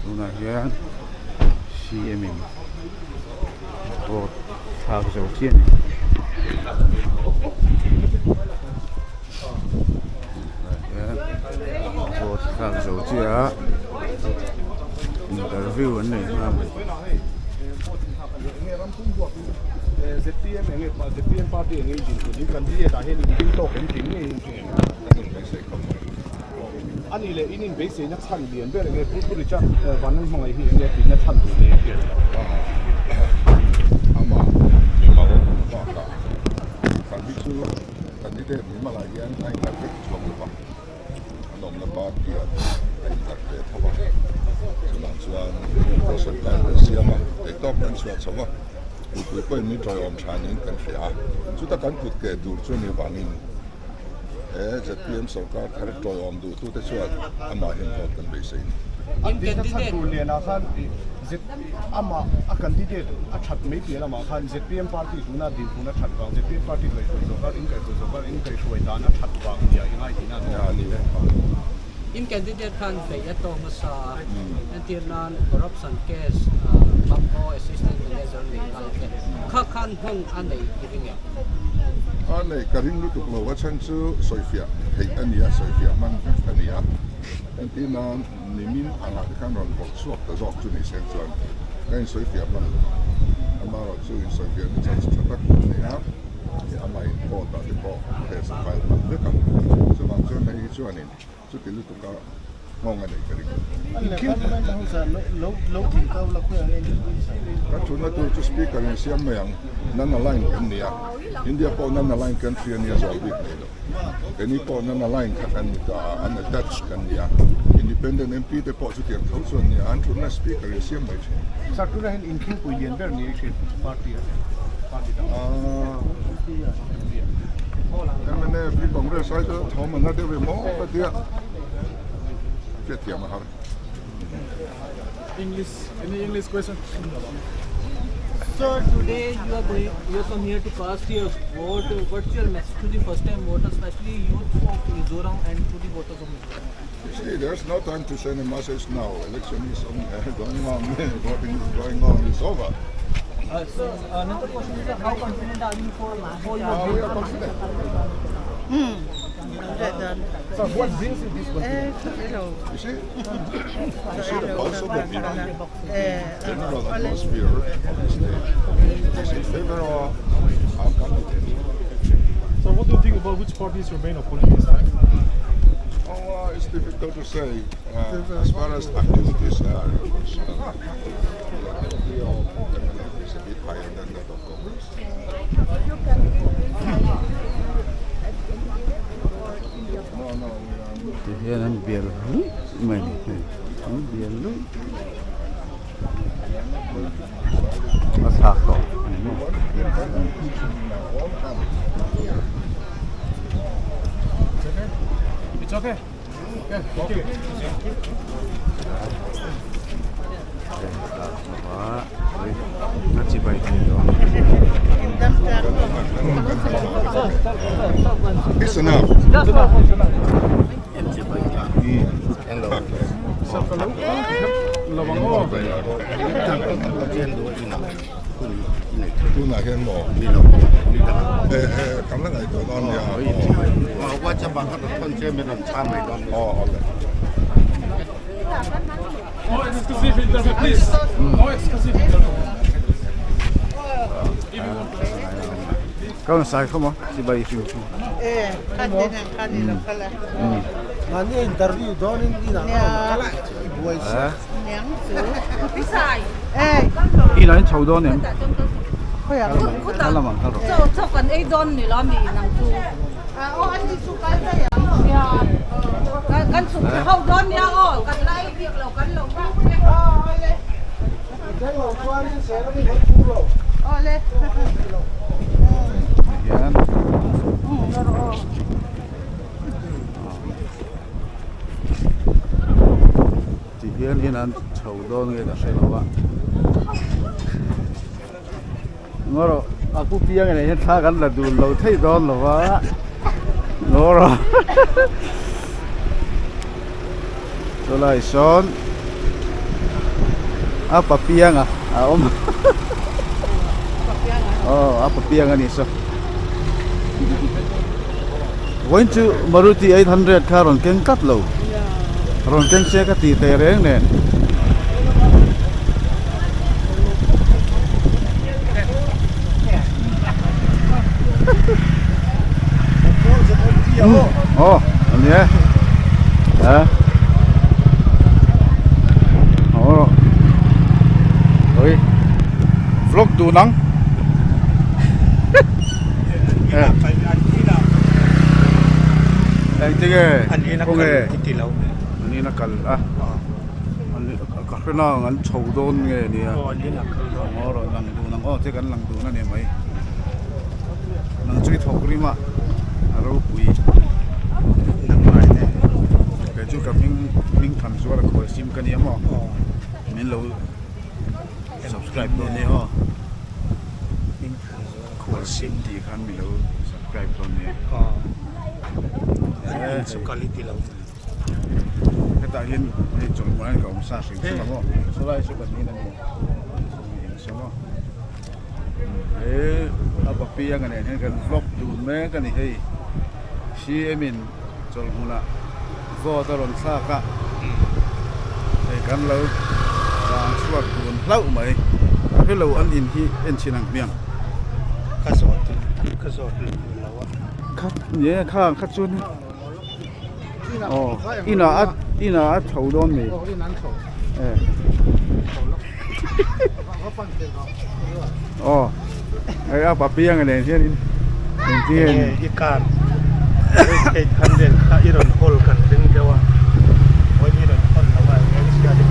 Tunah hian CM in vote thlak zo chiah a ni. Tunah hian vote thlak zo chiah a interview an nei nghal a ni. A nih leh in inbeiseina chhan lian ber enge Pu Richard Vanlal hmangaih hi enge tihna chhan tur nei a hriat loh. Amah mimal bakah kan hi chu candidate mimalah hian a innghat vek chuang lo va, an awmna party ah a innghat ve tho a, chuvang chuan process dan kan siam a, theihtawp kan chhuah chho a, mipui pawhin min tawiawm tha niin kan hria a, chuta kan kut ke tur chu ni vangin. He zpm sorkar thar tawiawm duhtute chuan amah hian vote kan beisei ni. A tihna chhan tur lianah khan amah a candidate a that mai piah lamah khan zpm party tuna dinhmun a that vang, zpm party kaihhruai sorkar, in kaihhruai sorkar, in kaihhruai dan a that vang nia i ngai tihna a ni. In candidate khan beih a tawng nasa a, entir nan corruption case Bangko assistant manager nei lai te kha khan hmang a nei i ring em? A nei ka ring lutuk lo, a chhan chu sawifiah theih a ni a, sawifiah hman vek a ni a, entir nan nimin angah te khan rawn vawrh chhuak ta zawk chu ni seng chuan ka insawifiah hman lo ang, amaherawhchu insawifiahna chance tha tak a ni a. Amah in court ah te pawh case a file hman vek a, chuvang chuan hei hi chuanin chuti lutuka nghawng a neih ka ring. Kan thutna tur chu speaker in siam mai ang, non-aligned kan ni a, India pawh non-aligned country a nia zawl bik nei lo, keini pawh non-aligned kha kan ni ta a, unattached kan ni a, independent MP te pawh chutiang tho chuan nia, an thutna speaker in siam mai thin. Sir, tunah hian inkhingpui lian ber ni thin party a party dang. MNF hi Congress ai chuan thawm an la deuh em aw ka tia hriatthiam a har. English, any English question? Sir, today you are going, you have come here to cast your vote. What's your message to the first-time voters, especially youth of Mizoram and to the voters of Mizoram? You see, there's no time to send a message now. Election is on, uh, going on, voting is going on, it's over. Uh, sir, another question is, how confident are you for, for your Uh, we are confident. So what brings you this confidence? You see, you see the pulse of the people, general atmosphere of the state is in favor of our candidate. So what do you think about which party is your main opponent this time? Oh, it's difficult to say. Uh, as far as activities are concerned, the activity of MNF is a bit higher than that of Congress. No, no, we are Ti hian an bial luih mai a ni hei an bial luih a thlak tawh a ni maw. It's okay. Okay, thank you. A chibai thei tawh ang. It's enough. Tunah hian maw? Eh eh kan la ngaihtuah dawn nia. Aw okay. No exclusive interview, please. No exclusive interview. Ka rawn sai khawm a chibai hrim hrim. Inah in chho dawn em? Kha lamah kal rawh. Hian ti hian in an chho dawn nge ka hre lo a ngaw rawh a pu piang nen hian thla kan la dun lo thei dawn lo va ngaw rawh chulai sawn. A pa pianga a awm aw a pa pianga ni saw vawiin chu Maruti 800 kha rawn keng tlat lo rawn keng se ka tih teh reng nen. Aw a ni e a aw oi vlog duh nang engtinge khawnge an in a kal a ka hre nang an chho dawn nge nia aw rawn lang dun ang aw che kan lang dun a ni mai. Nang chu i thawk rim a, a ropui. Kei chu ka hming hming tham zuar a khawi sim ka nia maw? Min lo subscribe dawn nia aw. Khawi sim tih khan min lo subscribe dawn nia. Hetah hian hei chawlhmuh hian ka awm sa hrim hrim a maw? Sawlai saw kan in a ni a saw maw? He a papianga nen hian kan vlog dun mek a ni hei CM in chawlhmunah vote a rawn thlak a hei kan lo chang chhuak dun hlauh mai a hrelo an in hi en chhin ang hmiang. Ka zawt ka zawt lo a. Kha ni e kha kha chuan aw inah a inah a chho dawn mi e aw hei a papianga nen hianin engtin nge i car 800 kha i rawn hawl kan ring deuh a vawiin i rawn hawn lo a eng chhiat in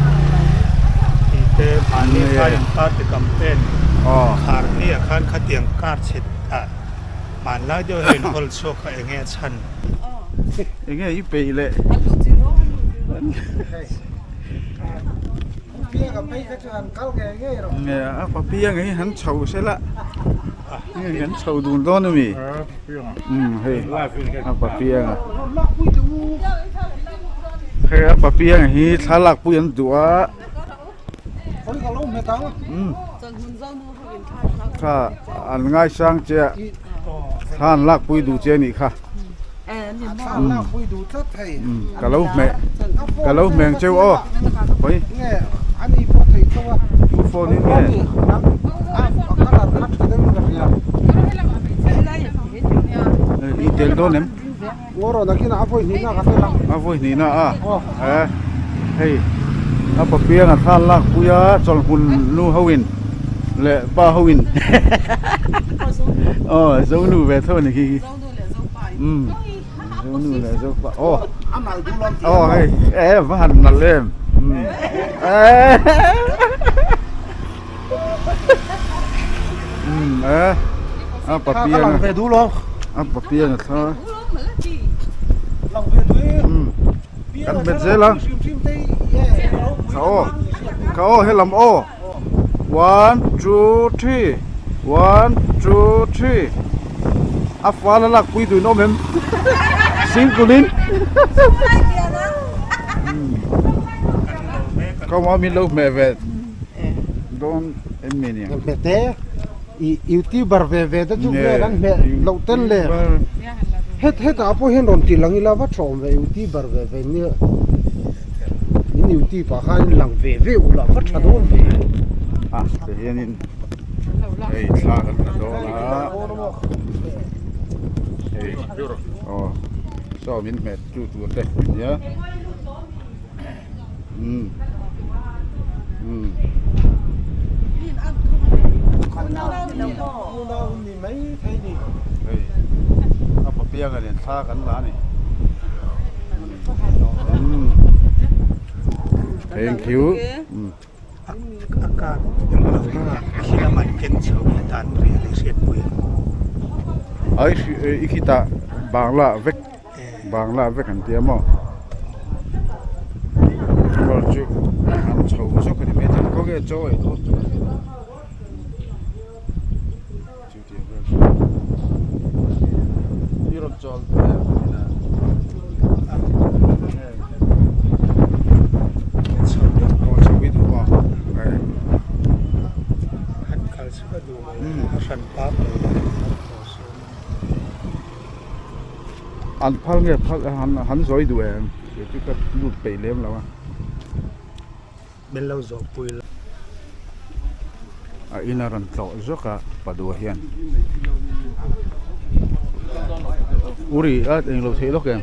tih te mahni khan in party campaign khar ni ah khan khatiang car chhe ah Hmanlai deuh hian inhawl chhuak kha enge a chhan? Enge i peih leh? Nge a papianga hi han chho se la nge kan chho dun dawn a mi? Umm hei a papianga hei a papianga hi thlalak pui an duh a. Umm. Kha an ngaisang che a thla an lakpui duh che anih kha ka lo hmeh ka lo hmeng cheu aw hawi tu phone in nge i tel dawn em a vawi hnihna a e hei a papianga thla an lakpui a chawlhmun nu ho in leh pa ho in aw zonu ve tho a ni khi khi umm zonu leh zopa aw aw hei e va han nalh em umm umm e a papianga a papianga thla umm kan bet zel a ka aw ka aw helam aw one two three one two three a fal a lakpui duhin awm em singkulin ka mah min lo hmeh ve dawn em mi nia hmeh te i youtuber ve ve te chu vel an hmeh loh ten le het hetah pawh hian rawn ti lang ila va tha awm ve youtuber ve ve nia in youtube ah khan in lang ve ve ula va tha dawn ve a ti hianin hei thla kan la dawn a hei aw saw min hmet tu tur te nia. Umm umm. Hei a papianga nen thla kan la a ni. Umm thank you. Umm. A kar englo khi lam an ken chho nge dan rial i hriatpui ang. Ai i khitah bangla vek. Bangla vek an tia maw kawr chu an chho zawk a ni mai thei khawnge chaw ei dawn chu chu tih vel chu i rawn chawl ve a chho i duh maw. An phal nge phal han han zawi duh em kei chu ka lut peih lem lo a. Min lo zawh pui la. A in a rawn tlawh zawk a Padua hian. Uri a eng lo theih lawk em?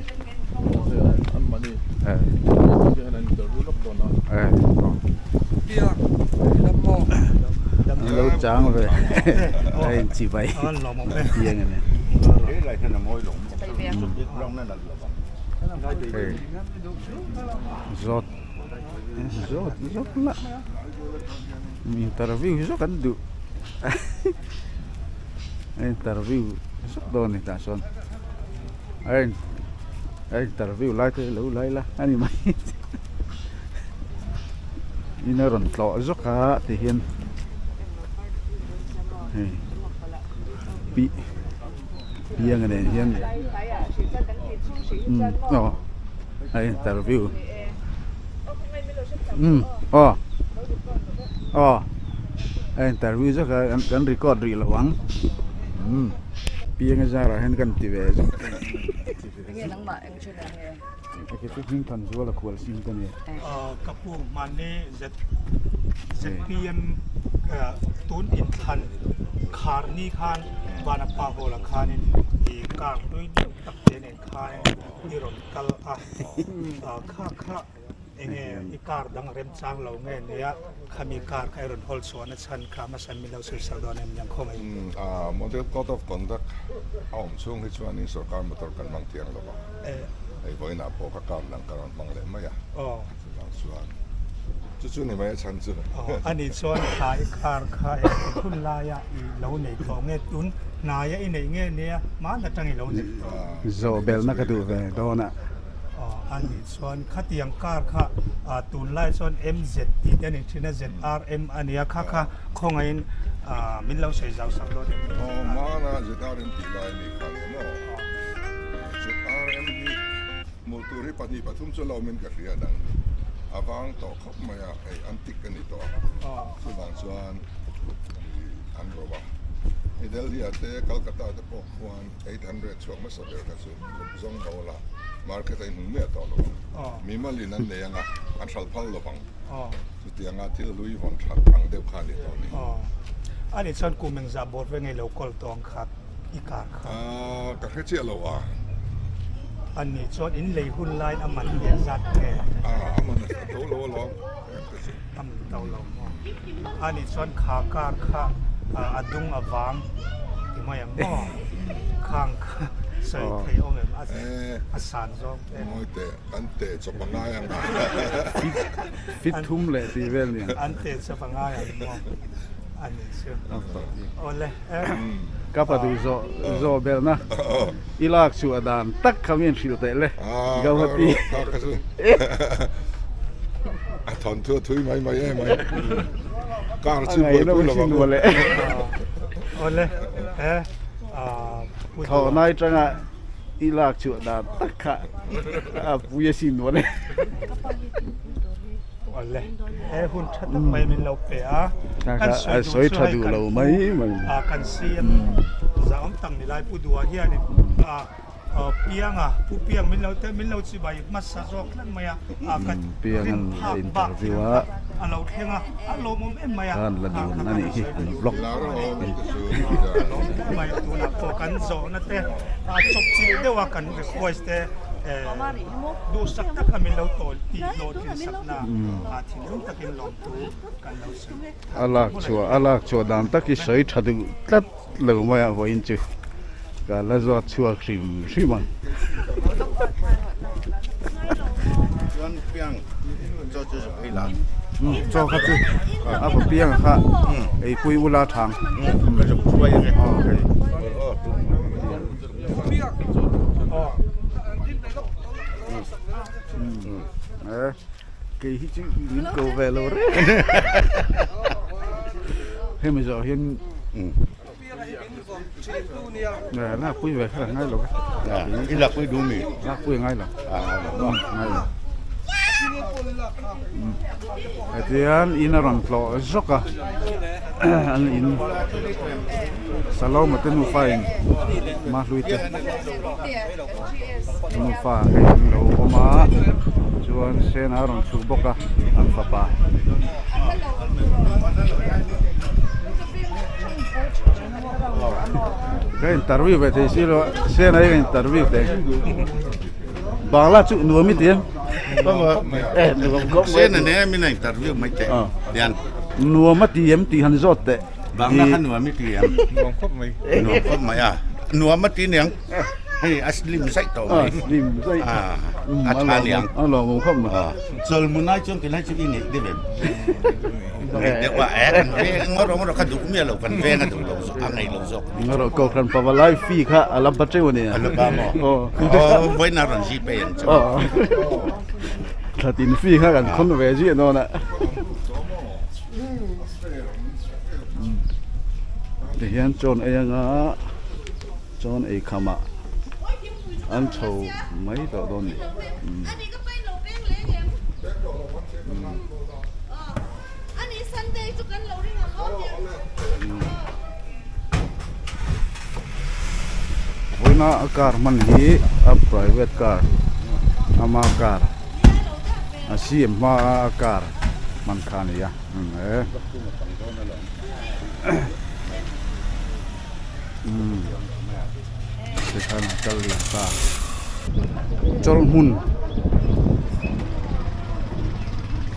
An lo chang ve a in chi bai piang a ni. Zawt zawt zawt lah interview zawk an duh interview zawk dawn a ni tah sawn a a interview lai te lo lai la a ni mai in a rawn tlawh zawk a ti hian hei pi pianga nen hian umm aw a interview umm aw aw a interview zawk a kan record rih lo ang umm pianga zarah hian kan ti ve zawk. Enge nangmah eng channel nge? Eke chu hming than zual a khual sim ka ni. Ka pu mahni ZPM tun inthlan khar ni khan Vanapa Hall ah khanin i car hlui deuh tak te nen khan i rawn kal a, kha kha Enge i car dang remchang lo nge nia khami car kha i rawn hawl chhuah na chhan kha hmasa min lo sawi sak dawn em niang khaw mai. Model code of conduct a awm chhung hi chuanin sorkar motor kan hmang thiang lo va, hei vawiinah pawh ka car dang ka rawn hmang leh mai a, chuvang chuan chu chu ni mai a chhan chu. Ani chuan kha i car kha engtik hun laia i lo nei tawh nge tun hnaia i neih nge nia hmaan atang i lo neih tawh. Zawhbelhna ka duh ve dawn a. A nih chuan khatiang car kha tunlai chuan MZ tih te a ni thin a, ZRM a nia kha kha khawngaihin min lo sawi zau sak dawn em ni? Aw hmana ZRM tih lai a nih kha le maw? ZRM hi hmuh tur hi pahnih pathum chu lo awmin ka hria dang a vang tawh khawp mai a, hei antique a ni tawh a, chuvang chuan an ro a, hei Delhi ah te Calcutta te pawh khuan 800 chhuak hmasa ber kha chu. Zawng ho la market a inhmu miah tawh lo ang. Mimal in an nei anga an hral phal lo vang. Chutianga thil hlui vawn that ang deuh kha a ni tawh ni. A nih chuan kum engzah bawr ve ngei lo kawl tawng kha i kar kha? Ka hre chiah lo a. A nih chuan in lei hun laiin a man leh zat nge? A man a to lo alawm. A man to lo maw? A nih chuan kha kar kha a dung a vang ti mai ang maw? Khang kha sawi thei awm em a san zawng te. Mawi teh an teh chawp a ngai ang a. Fit thum leh tih vel nia. An teh chawp a ngai ang maw? A nih chu. Awle e. Ka pa duh zawh zawh belhna i lak chhuah dan tak kha min hrilh teh le Gauhati. A thawn thu a thui mai mai em mai. Car chu buaipui lo ang. Awle e. Thlawhnai tanga i lak chhuah dan tak kha a pui asin mawle. Awle he hun tha tak mai min lo pe a. Kan sawi tha duh lo mai mai. Kan CM zah awm tak ni lai Pu Dua hianin Pianga Pu Piang min lo te min lo chibai hmasa zawk tlat mai a. Ka rin phak bak thil a lo thleng a a lawmawm em mai a. Kan la dun a nih hi an vlog. Mai tunah pawh kan zawhna te chawp chilh deuh a kan request te duhsak taka min lo tawl tih hlawhtlin sakna thinlung takin lawmthu kan lo sawi. A lak chhuah a lak chhuah dan tak hi sawi tha duh tlat lo mai a vawiin chu ka la zawt chhuak hrim hrim ang. Chaw kha chu a va piang kha eipui ula thang. Kei hi chu min ko ve lo reng. Hemi zawh hian lakpui ve kha ngai lo i lakpui duh mi lakpui ngai lo ngai lo hetian in a rawn tlawh zawk a an in Saloma te nufa in Mahlui te. Nufa hei an lo awm a chuan sen a rawn chhuk bawk a an fapa. Ka interview ve thei si lo a sen a hi ka interview thei Bangla chu nuam i ti em? Sen a nen min a interview mai teh hian. Nuam a ti em tih han zawt teh. Bangla kha nuam i ti em? Nuam khawp mai. Nuam khawp mai a. Nuam a ti niang. Hei a slim zaih tawh mai. A slim zaih. A tha niang. A lawmawm khawp mai. Chawlhmun ai chuan tilai chu i ngeih deuh em? Ngeih deuh a, e kan veng ngawt rawh ngawt kha duh miah lo kan veng a duh lo zawk a ngeih lo zawk. Ngawt rawh Kohhran Pavalai fee kha a la ba teuh a nia. A la ba maw? Aw vawiin a rawn zip ei ang chu. Thlatin fee kha kan khawn ve ziah dawn a. Tihian chawn ei anga chawn ei khamah an chho mai tawh dawn a ni. Vawiina a car hman hi a private car ama car a siam hma a car hman kha a ni a tikhan a kal liam ta chawlhmun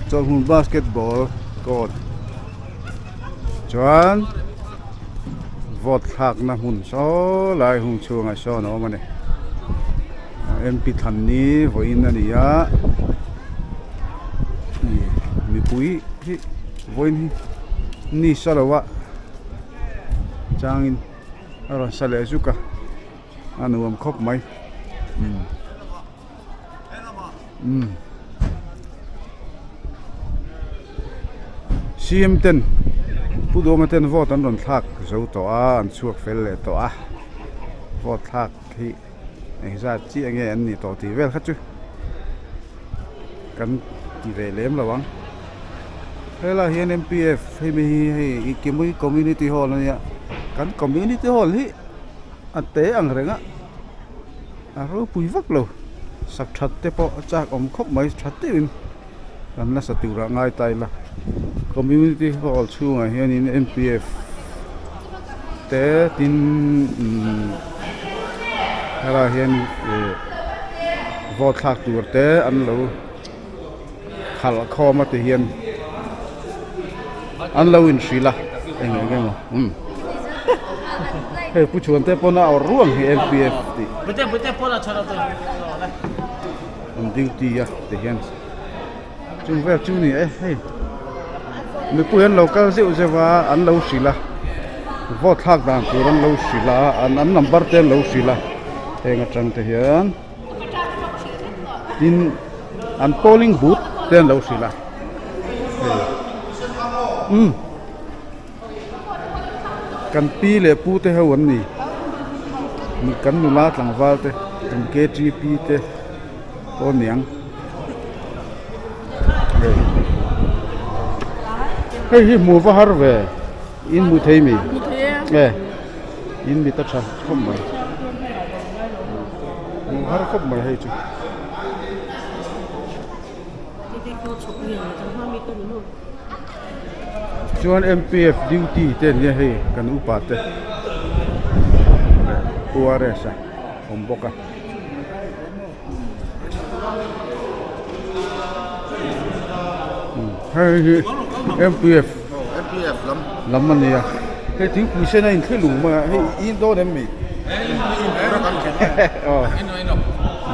chawlhmun basketball court chuan vote thlakna hmun saw lai hung chhungah sawn a awm a ni M P thlan ni vawiin a ni a mipui hi vawiin hi ni sa lo a changin a rawn sa leh zuk a a nuam khawp mai umm C M ten Pu Duhawma ten vote an rawn thlak zo tawh a an chhuak fel leh tawh a vote thlak hi engzat chiah nge an nih tawh tih vel kha chu kan ti ve lem lo ang helaiah hian M P F hei mi hi hei Kimui community hall a nia kan community hall hi a te ang reng a a ropui vak lo sak that te pawh a chak awm khawp mai tha deuhin kan la sa turah ngai ta ila community hall chhungah hianin M P F te tin umm helaiah hian ih vote thlak tur te an lo khalh khawm a ti hian an lo inhrilh a eng eng emaw umm hei pu chhuan te pawn a awrh ruang hi M P F tih an duty a ti hian chung vel chu ni e hei mipui an lo kal zeuh zeuh a an lo hrilh a vote thlak dan tur an lo hrilh a an an number te an lo hrilh a heng atang te hian. Tin an polling booth te an lo hrilh a hei umm kan pi leh pu te ho an ni kan nula tlangval te kan K T P te pawh a niang hei hei hi hmuh va har ve in hmu thei mi e. In mit a tha khawp mai hmuh har khawp mai hei chu. Chuan M P F duty te an nia hei kan upa te U R S a awm bawk a. Hei hi M P F lam a nia hei thingpui sen a inthli lung mai a hei i in dawn em mi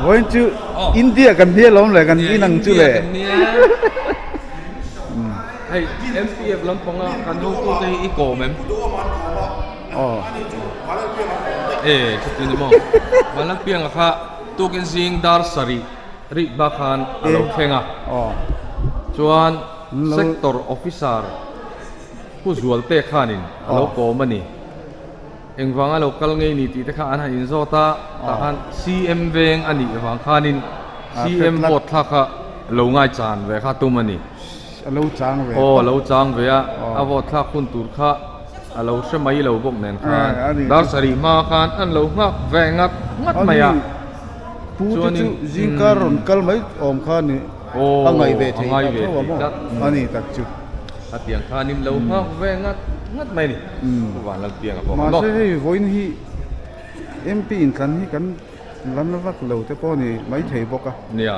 vawiin chu India kan hnial lo le kan in ang chu le hei M P F lampanga kan hotute hi i kawm em? Aw. E chuti ni maw? Vanlalpianga kha tukin zing dar sarih rih bak khan a lo thleng a. Aw. Chuan Sector Officer Pu Zualte khanin a lo kawm a ni. Engvanga lo kal ngei ni tih te kha an han inzawt a, tah khan CM veng a nih vang khanin CM vote thla kha lo ngaichan ve kha tum a ni. A lo chang ve. Aw, a lo chang ve a, a vote thlak hun tur kha a lo hre mai lo bawk nen khan dar sarih hma khan an lo nghak ve ngat ngat mai a. Pu te chu zingkar rawn kal mai awm kha ni a ngaih ve thei tak tho a maw a ni tak chu. Hetiang khanin lo nghak ve ngat ngat mai a ni Pu Vanlalpianga pawh kha maw. Mahse hei vawiin hi MP inthlan hi kan la na vak lo te pawh a ni maithei bawk a. Nia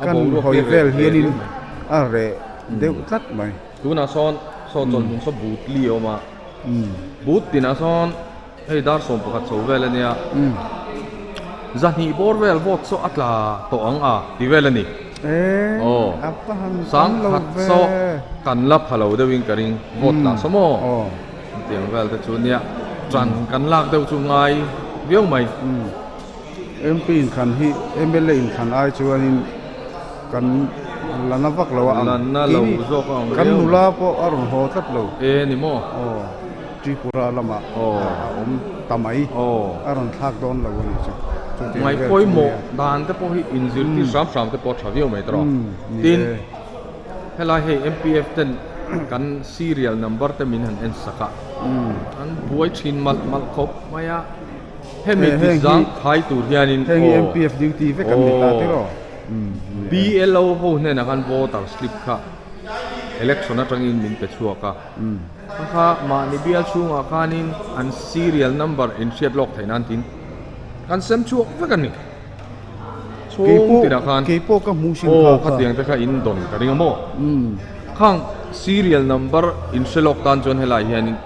a Kan boruak hawi hi reh vel ve hianin riau mai. a reh deuh tlat mai. Tunah sawn saw chawlhhmun saw but li a awm a, but tinah sawn hei dar 11 chho vel a nia, zahnih bawr vel vote saw a tla tawh ang a ti vel a ni. Aw, sangkhat saw kan la pha lo deuhin ka ring vote tla saw maw? Tiang vel te chu nia, ṭan kan lak deuh chu ngai viau mai. MP inthlan hi mla inthlan ai chuanin kan la na vak lo a ang. La na lo zawk a ang Kan nula pawh a rawn haw tlat lo. E ni maw? Aw, Tripura lamah a awm ta mai. A rawn thlak dawn lo a ni chu. Chutiang vel chu nia. Ngaihpawimawh dan te pawh hi inzirtir hram hram te pawh a tha viau mai tawh. Tin, helai hei MPF ten kan serial number te min han en sak a, an buai thin malh malh khawp mai a. Hemi ti zang khai tur hianin Heng hi MPF duty vek an ni ta tiraw? BLO ho hnenah khan voter slip kha election atangin min pe chhuak a, kha kha mahni bial chhungah khanin an serial number in hriat lawk theih nan tin kan sem chhuak vek a ni. Chhung tinah khan Keipawh ka hmuh sin kha aw khatiang te kha in dawn ka ring a maw? Khang serial number in hre lawk tan chuan helai hianin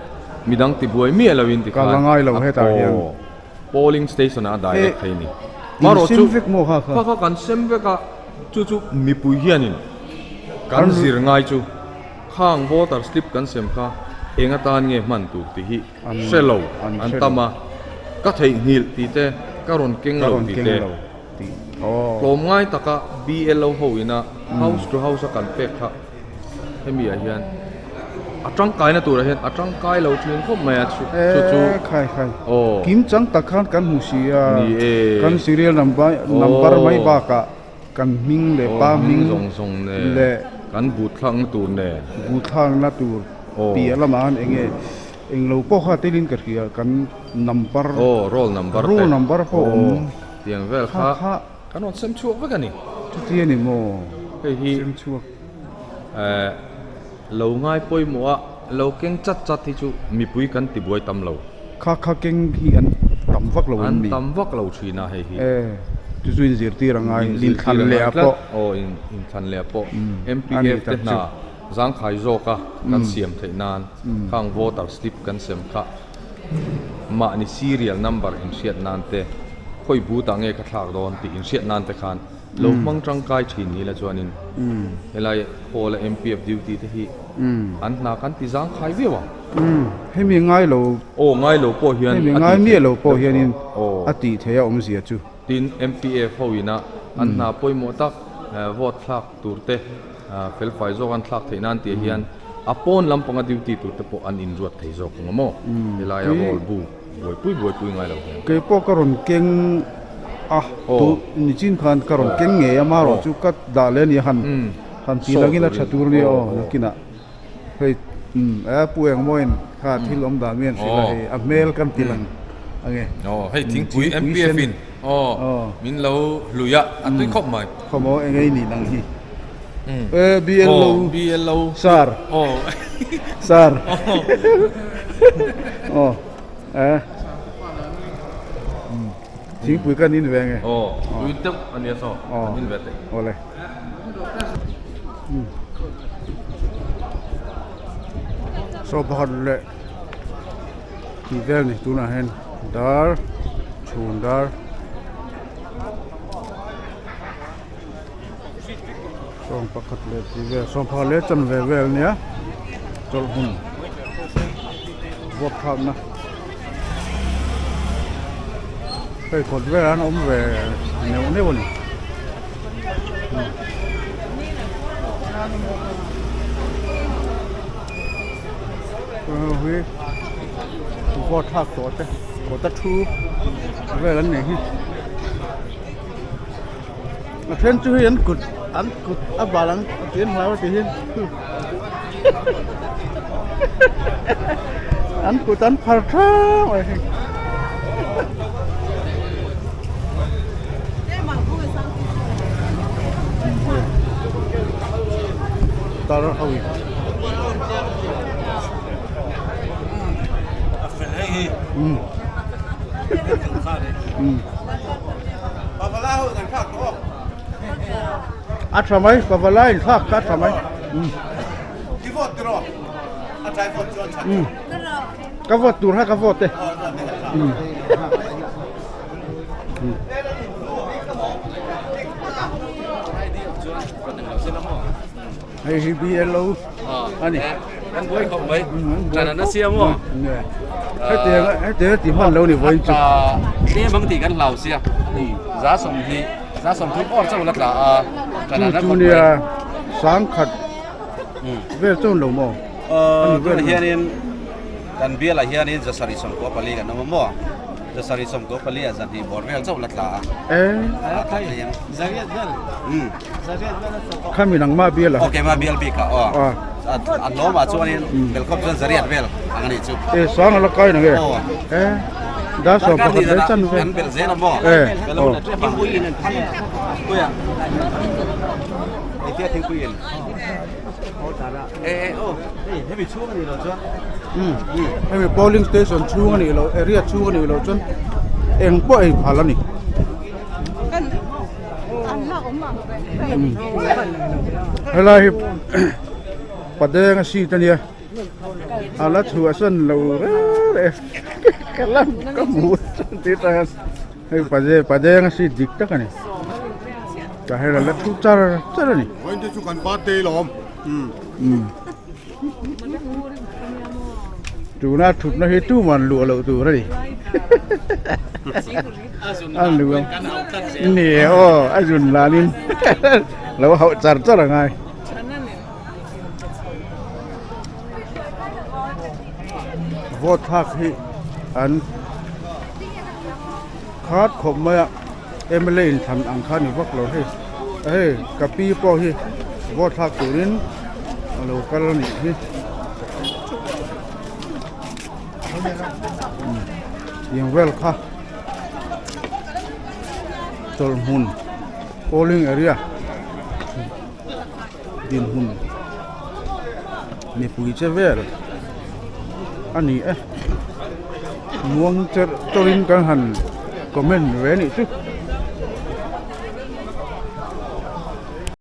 Midang tibuai miah loin tikhan Ka la ngai lo hetah hian. Aw polling station ah a direct thei ni. In sem vek maw kha kha? Kha kha kan sem vek a, chu chu mipui hianin kan zir ngai chu khang voter slip kan sem kha eng atan nge hman tur tih hi hre lo an tam a, ka theihnghilh tih te, ka rawn keng lo tih te, tlawmngai taka BLO ho ina house to house a kan pek kha. Hemi ah hian a tangkaina turah hian a tangkai lo thin khawp mai a chu chu Eee khai khai aw kim chang tak khan kan hmu si a ni e kan serial number number mai bakah kan hming leh pa hming zawng zawng nen leh kan but thlakna tur nen but thlakna tur piah lamah khan eng nge englo pawh kha telin ka hria kan number aw roll number te roll number pawh awm tiang vel kha Kan rawn sem chhuak vek a ni. Chuti a ni maw? Hei hi sem chhuak. Eh, lo ngai pawimawh a, lo keng chat chat hi chu mipui kan ti buai tam lo. Kha kha keng hi an tam vak lo em ni? An tam vak lo thin a hei hi. Eh, chu chu inzirtir a ngai, inthlan leh ah pawh. Aw, inthlan leh ah pawh. MPF te hna zangkhai zawka kan siam theih nan khang voter slip kan sem kha. Mahni serial number inhriat nan te, khawi but ah nge ka thlak dawn tih inhriat nan te khan lo hmang tangkai thin ni la chuanin helai hall a MPF duty te hi an hna kan ti zang khai viau ang. Hemi ngai lo. Aw ngai lo pawh hian Hemi ngai miah lo pawh hianin a tih theih a awmzia chu. Tin MPF ho ina an hna pawimawh tak vote thlak tur te felfai zawk an thlak theih nan tih hian a pawn lampanga duty tur te pawh an inruat thei zawk ang maw? Helaia roll bu buaipui buaipui ngai lo hian. Kei pawh ka rawn keng a, tu nichin khan ka rawn keng ngei a, marawh chu ka dah leh a ni a, han han tih langin a tha tur a nia aw nakinah hei a pu engmawin kha thil awm dan mian hrilh a hei a hmel kan ti lang ang e. Aw hei thingpui MPF in aw min lo hlui a, a tui khawp mai. Khawmaw engei nih nang hi. E BLO BLO sir aw sir aw e thingpui kan in ve nge aw tui deuh a nia saw kan in ve teh awle saw pakhat leh tih vel ni tunah hian dar chhun dar. Sawm pakhat leh tih vel sawm pakhat leh chanve vel nia chawlh hun vuak thlakna hei kawt velah an awm ve neuh neuh a ni. Hi vuak thlak tawh te kawta thu vel an nei hi. A then chu hei an kut an kut a bal ang a tih an hlau a tih hi an kut an phar thang mai hei. Putar ho in. A tha mai pavalai in thlak kha a tha mai. Ka vote tur kha ka vote e. Hei hi BLO a ni. Kan buai khawp mai. Tan an a siam aw. Hetiang hetiang ti hman lo ni vawiin chu. Tlem ang tih kan hlau sia. Za 20 za 30 awr chauh la tla a. Chu chu nia sangkhat vel chuan lo maw? Tunah hianin kan bialah hianin 794 kan awm a maw? 794 ah zahnih bawr vel chauh la tla a. Khami nangmah bial a. Aw keimah bial bik ah aw. A hlawmah chuanin belkhawp chuan zariat vel ang a nih chu. E sang a la kai nang e. E dar 11 vel chan vel. Kan belh zel a maw? E aw. Thingpui in an phal puia. Engtia thingpui in? E e aw hei hemi chhung a nih loh chuan. Umm hemi polling station chhung a nih loh area chhung a nih loh chuan eng pawh ei phal a ni. Helai hi Padenga seat a nia a la chhuahsan lo reng reng ka la ka hmu tih atang hian hei Padenga seat dik tak a ni tah hian a la thu char char a ni. Vawiin te chu kan birthday lawm. Tuna thutna hi tuman luah loh tur a ni. A nuam ni aw a zun lanin lo hauh char char a ngai. Vote thlak hi an khat khawp mai a mla in thlan ang kha ni vak lo hei hei ka pi pawh hi vote thlak turin a lo kal a nih hi. Tiang vel kha chawlhhmun polling area dinhmun mipui che vel a ni e muang cherh chawrin kan han comment ve a nih chu.